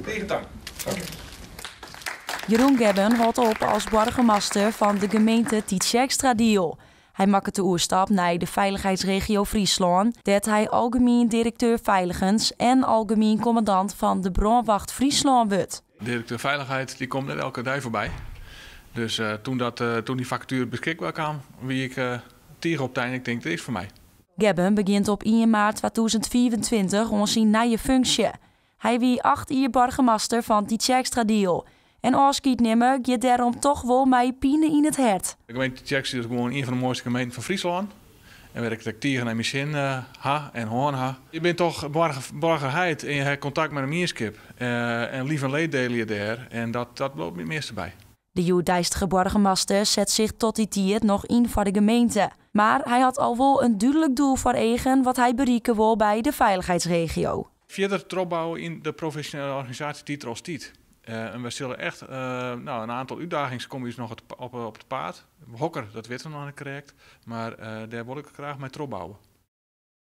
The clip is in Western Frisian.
Tige tank. Jeroen Gebben hâldt op as boargemaster fan de gemeente Tytsjerksteradiel. Hy makket de oerstap nei de Veiligheidsregio Fryslân, dêr't hy algemien direkteur Feiligens en algemien kommandant fan de Brânwacht Fryslân wurdt. Direkteur Feilichheid dy komt net elke dei foarby. Dus toen dy fakature beskikber kaam, wie ik tige optein. Ik tink, dit is foar my. Gebben begjint op 1 maart 2025 oan syn nije funksje. Hy wie 8 jier boargemaster fan Tytsjerksteradiel. En ôfskied nimme giet dêrom toch wol mei pine yn it hert. De gemeente Tytsjerksteradiel is gewoan ien fan de moaiste gemeenten fan Fryslân. En wêr't ik it tige nei myn sin ha en hân ha. Je binne toch boargerheid en je ha kontakt mei de mienskip. En leaf en leed diele je dêr. En dat bliuwt my it measte by. De hjoeddeistige boargemaster set sich tot dy tiid noch yn foar de gemeente. Mar hy hat al wol in dúdlik doel foar eagen wat hy berikke wol by de Veiligheidsregio. Fierder trochbouwe yn de profesjonele organisaasje dy't der al stiet. En we sille echt, no, in oantal útdagings komme ús noch op it paad. Hokker, dat witte we noch net krekt. Mar dêr wol ik graach mei trochbouwe.